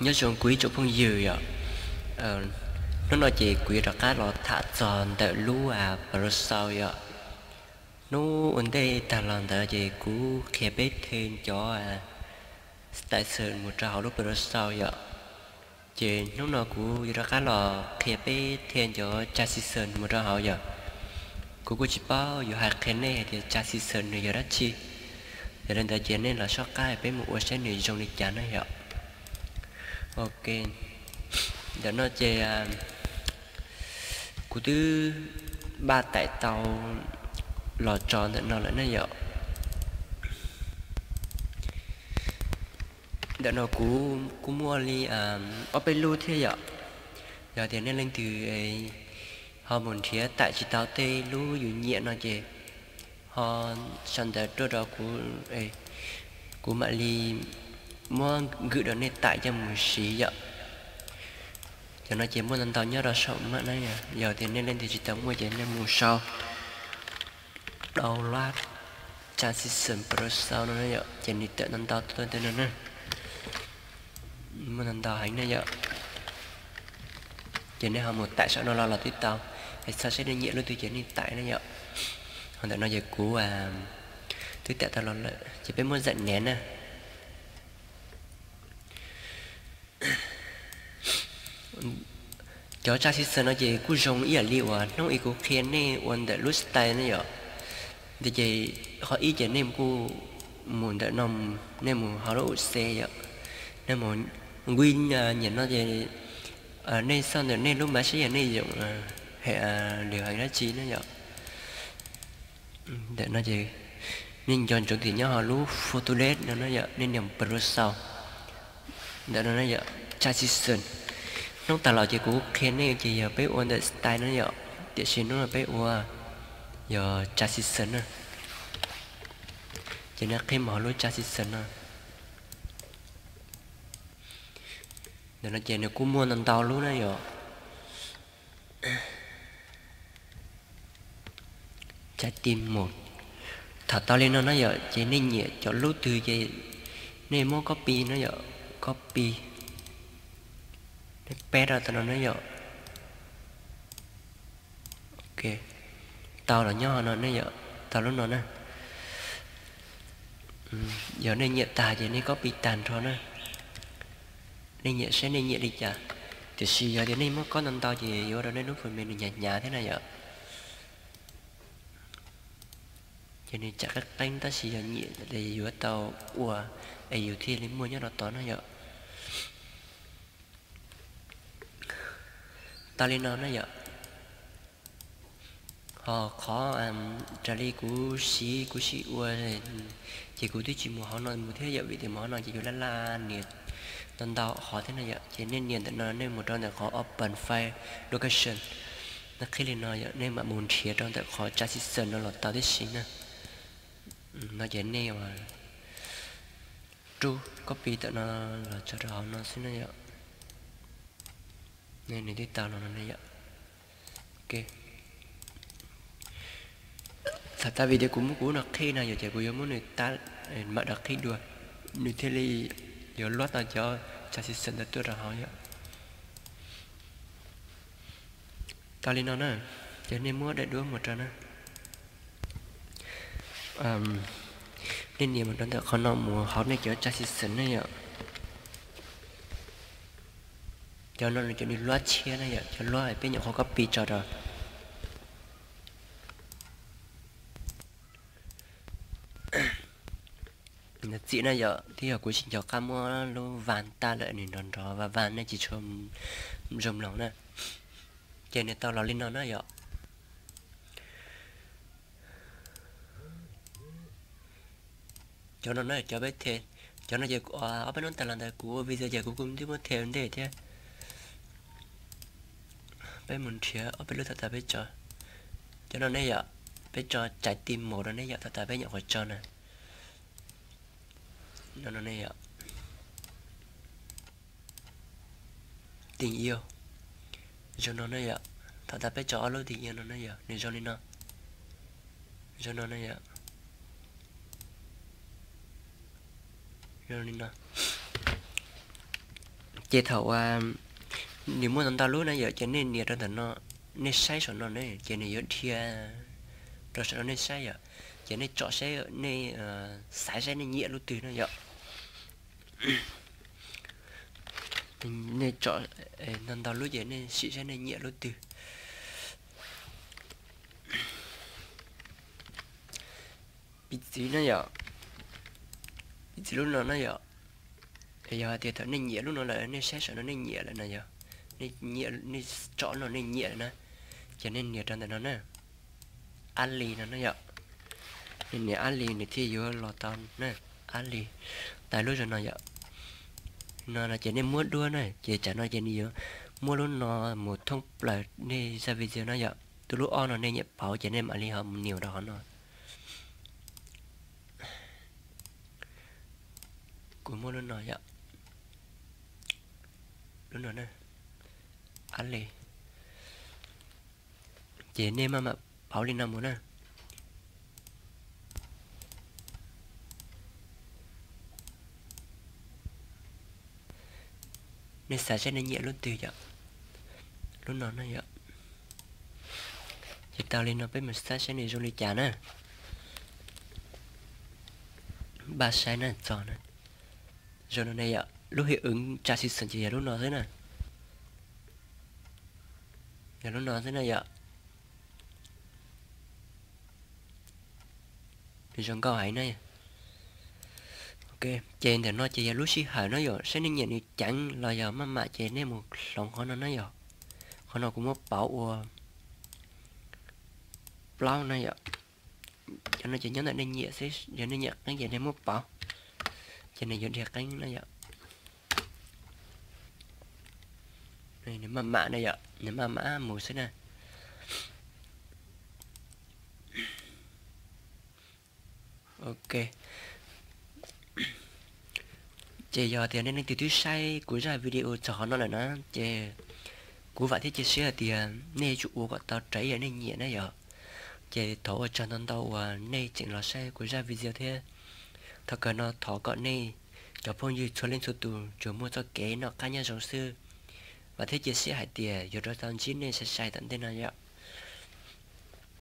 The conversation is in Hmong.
Nyob zoo kuv ib tsoom phooj ywg yom, hnub no ces kuv yuav rov qab los tham txog ntawm lub Browser yom. Hnub ua ntej tag los ntawd ces kuv qhia peb them cov style mus rau hauv lub Browser yom. Ces hnub no kuv yuav rov qab los qhia peb them cov transition mus rau hauv yom. Kuv kuj tsis paub yuav hais qhia nej hais tias transition nws yog dab tsi. Yog li ntawd ces nej los soj qab peb mus ua saib nws zoo li cas na yom. Ok, ntawm no ces kuv twb npaj taim tau los tso ntawm no lawm na yom. Ntawm no kuv kuj muaj li ob peb lub thiab yom. Yog tias nej leej twg ho mus nrhiav taim tsis tau tej lub yus nyiam no ces ho sau ntawv tuaj rau kuv, kuv mam li muab nkwm rau nej taim coj mus siv yom. Cov no ces muaj ntau ntau nyob rau saum no na. Yog tias nej leej twg tsis tau muaj ces nej mus sau download transition Browser no na yom, ces nws tawm ntau ntau tuaj tej no na. Muaj ntau ntau heev na yom. Ces nej ho mus taim saum no los los twb tau, es txhob seb nej nyiam lub twg ces nej taim na yom. Ho ntawm no ces kuv twb taim tau los lawm ces peb muab zam nev na. Cov transition no ces kuj zoo ib yam li uas hnub ib kuv qhia nej ua ntawm lub style na yom. Ntawd ces qhov ib ces nej kuj mus ntawm no, nej mus hauv lub ua C yom, nej mus nqi nyiam no ces nej xauj ntawm nej lub mab sib yog nej yoom hem lwm heev dab tsi na yom. Ntawm no ces nej nco ntsoov tias nyob hauv lub Footage no na yom, nej nias Browser. Ntawm no na yom, transition. Hnub tas los ces kuv qhia nej ces yog peb ua ntawm style na yom, tiam sis hnub no peb ua yog transition na. Ces nej qhib mus hauv lub transition no. Ntawm no ces nws kuj muaj ntau ntau lub na yom. Cais tis mus. Thaum tau li no na yom, ces nej nyiam cov lub twg ces nej muab copy na yom, copy. Nej peb rau tau no na yom. Ok, tau los nyob no ne yom, tau lub no na. Yog nej nyiam tag ces nej copy tag nrho na. Nej nyiam saib nej nyiam li cas. Tiam sis yog tias nej muab copy ntau ntau ces yuav ua rau nej lub phần mềm nws hnyav hnyav thiab na yom. Ces nws tsam qeeb qeeb tab sis yog nyiam ces yuav tau ua es yus thiaj li muaj nyob rau tod na yom. Tau li no na yom. Ho qhov raws li kuv siv kuv sim ua, ces kuv twb tsis mus hauv no mus thiab yom, vim tias mus hauv no ces yus laj laj nias ntau ntau qhov thiab na yom. Ces nej nias ntawm no nej mus rau ntawm qhov Open File Location. Nej qhib li no yom, nej mam mus nrhiav rau ntawm qhov transition no los tau tib si na. No ces nej ua rub copy ntawm no los tso rau hauv no xwb na yom. Nws twb tau los no ne yom. Ok. Thaum tas video kuv muab kuv lub no qhib no yom, ces kuv yuav muab nws tab mam rov qhib dua, nws thiaj li yuav load tau cov transition ntawd tuaj rau hauv yom. Tau li no na, ces nej muab daim duab mus rau na. Nej nias mus rau ntawm qhov no mus hauv nej cov transition ne yom. Cov no nws cov nws luab tshiab na yom, cov luab peb nyuam qhuav copy tso rau. Ntawd txim na yom, twb yog kuv tsis nco qab muab lub vas tag lawm, nws nrov nrov vas vas nej tsis tshua zoo mloog na. Ces nws tau los li no na yom. Cov no na cov peb the, cov no ces ob peb hnub tas los ntawd kuv ua video ces kuv kuj twb muab the ua ntej thiab. Peb mus nrhiav ob peb lub thaum tas peb tso. Cov no ne yom, peb tso cais tis mus rau ne yom, thaum tas peb nyuam qhuav tso na. No no ne yom. Tis yog zoo no ne yom, thaum tas peb tso ob lub tis yog no ne yom, nws zoo li no. Zoo no ne yom. Zoo li no. Ces thaum uas nws muaj ntau ntau lub na yom, ces nej nias rau ntawm no, nej saib saum no ne, ces nws yuav dhia rau saum no nej saib yom. Ces nej tsom saib, nej xaiv saib nej nyiam lub twg na yom. Nej tsom ntau ntau lub ces nej sim saib nej nyiam lub twg. Piv txwv na yom, piv txwv lub no na yom. Yog hais tias thaum nej nyiam lub no lawm, nej saib saum no nej nyiam lawm na yom, nej tsom no nej nyiam lawm na, ces nej nias rau ntawm no na, Ab Li no na yom. Nej nias Ab Li nws thiaj yuav los tau na, Ab Li. Tau lub zoo no yom. No no ces nej muab duab na, ces tsam no ces nws yuav muab lub no mus thoob plaws nej zaj video na yom. Tus lub ob no nej nyiam pauv ces nej mam li ho mus nias rau qhov no. Kuv muab lub no yom, lub no na, Ab Li. Ces nej maj mam pauv li no mus na. Nej xav saib nej nyiam lub twg yom, lub no na yom. Ces tau li no peb mus xav saib nws zoo li cas na. Npaj saib na, txog na. Zoo no ne yom, lub hwj wv tsa xis xeem ces yog lub no xwb na. Yog lub no xwb na yom. Zoo nkauj heev na. Ces ntawm no ces yog lub sij hawm na yom, saib nej nyiam nws ceev los yog maj mam ces nej mus hloov qhov no na yom. Qhov no kuv muab pauv ua plaub na yom. Cov no ces nyob ntawm nej nyiam xwb, yog nej nyiam qeeb ces nej muab pauv, ces nws yuav dhia qeeb na yom. Nws maj mam na yom, nws maj mam mus xwb na. Ok. Ces yog tias nej leej twg twb saib kuv zaj video txog qhov no lawm na, ces kuv vam thiab cia siab hais tias nej yuav tsum ua kom tau raws ib yam nej nyiam na yom. Ces thov ua tsaug ntau ntau uas nej tseem los saib kuv zaj video thiab. Thaum kawg no thov kom nej cov phooj ywg txhua leej txhua tus tsuas muaj txoj kev noj qab nyob zoo xwb. Vam thiab cia siab hais tias yuav rov tau ntsib nej sai sai tom ntej no yom.